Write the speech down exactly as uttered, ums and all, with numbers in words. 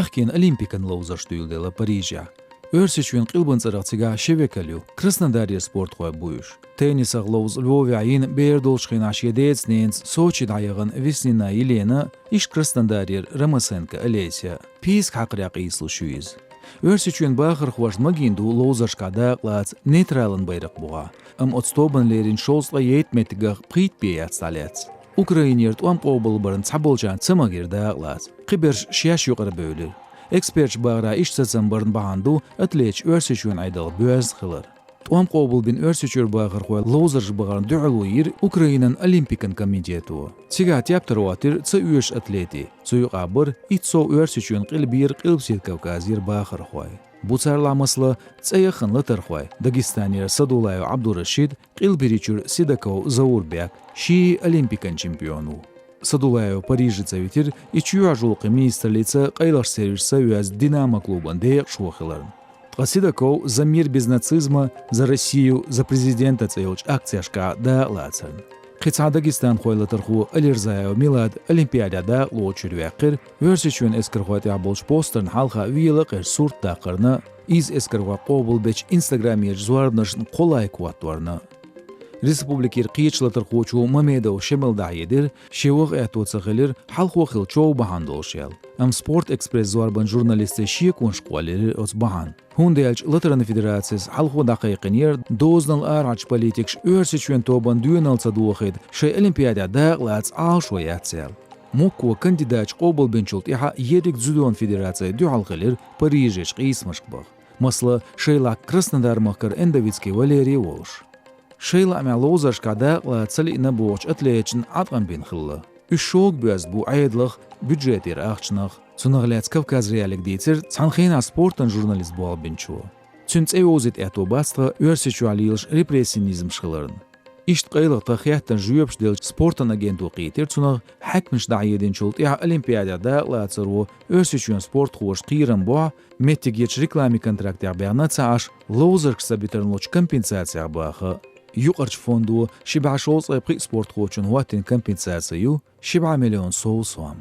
Аьхкенан Олимпикан ловзарш дуйладелла Парижехь. Оьрсийчоьнан къилбан цӀарах цигахь ши векал ю, Краснодарера спортхой бу уьш. Теннисах ловза Львовехь йина, бер долчу хенахь шен деца-ненаца Сочи дӀаяхана Веснина Елена, иштта Краснодарера Ромасенко Олеся. Писак хьакхарехь къийсалуш ю иза. Оьрсийчоьнан бахархошна магийна ду ловзаршкахь дакъалаца нейтралан байракх бухахь, амма оцу тобанна лерина шовзткъе итт меттигах пхийтта бен яц дӀалаьцна. Украинера тӀом къобалбарна цхьаболчарна ца магийра дакъалаца, кхиберш шаьш юкъара бевлира. Эксперташа бахарехь, иштта сацам барна бахьана ду атлеташ Оьрсийчоьнан Ӏедалх боьзна хилар. ТӀом къобалбина Оьрсийчуьра бахархой ловзарш бахарна дуьхьало йира Украинан Олимпикан комитето. Цигахь тептар хӀоттийра ца оьшучу атлетийн, цу юкъахь бара итт сов Оьрсийчоьнан къилбера, Къилбаседа Кавказера бахархой. Бу царлахь, масала, цӀе яхана латархой: Дагестанера Садулаев Абдурашид, Къилберийчуьра Сидаков Заурбек, шиъ Олимпикан чемпион ву. Садулаев Париже ца витира и чоьхьарчу гӀуллакхийн министраллица къайлахчу сервисашца а оьзна Динамо клубан декъашхо хиларна. Ткъа Сидаков «За мир без нацизма», «За Россию», «За президента» цӀе йолчу акцешкахь дакъалацарна. Кхин цхьа дагестанхой латархо Алирзаев Милад Олимпиадехь дакъалоцучуьра ваьккхира, Оьрсийчоьнан эскархой тӀехь болчу постерна хьалха вела а къежна сурт даккхарна, иза эскархой къобалбечу инстаграмерчу зорбанашна кхо лайк хӀотторна. Республикера кхечу латархочо Мамедов Шемала дӀахьедира, шен ваха аьтто ца хилира, хьалхо хилла чов бахьана долуш аьлла. Амма «Спорт-Экспресс» зорбанан журналистийн шеконаш кхоллаелира оцу бахьана. ХӀунда аьлча Латаран Федерацис хьалхо дӀакхайкхинера, дозанал арахьарчу политикаша Оьрсийчоьнан тобанна доьналла ца дохийта, шайн Олимпиадехь дакъалаца Ӏалашо яц аьлла. Мокко кандидаташ къобалбинчул тӀаьхьа ерриг дзюдон федераци дуьхьал хилира Парижерчу къийсамашка баха. Масала, шайлахь Краснодар-махкара Эндовицкий Валерий а волуш. Шайн лаамехь ловзаршкахь дакъалаца ца лиъна бохучу атлеташна Ӏаткъам бина хилла. Уьш шога боьзна бу Ӏедалах, бюджетера ахчанах. Цунах лаьцна Кавказ.Реалиига дийцира цхьана хенахь спортан журналист болх бинчо. Цуьнан цӀе йовзийта аьтто бац тхан Оьрсийчохь лелаш репрессийн низамаш хиларна. Иштта къайлаха тхан хеттарна жоьпаш делча спортан агенто кхийтира цунах, хьаькамаша дӀахьединчул тӀаьхьа Олимпиадехь дакъалацаро Оьрсийчоьнан спортхоша кхерам бохь, меттигерчу рекламин контрактех баьхна ца Ӏаш, ловзаршка сабитарна лучу компенсацех баха. Юкъарчу фондо ши бӀе шовзткъе пхиъ спортхочунна хӀоттийна компенсаци ю ши бӀе миллион сов сом.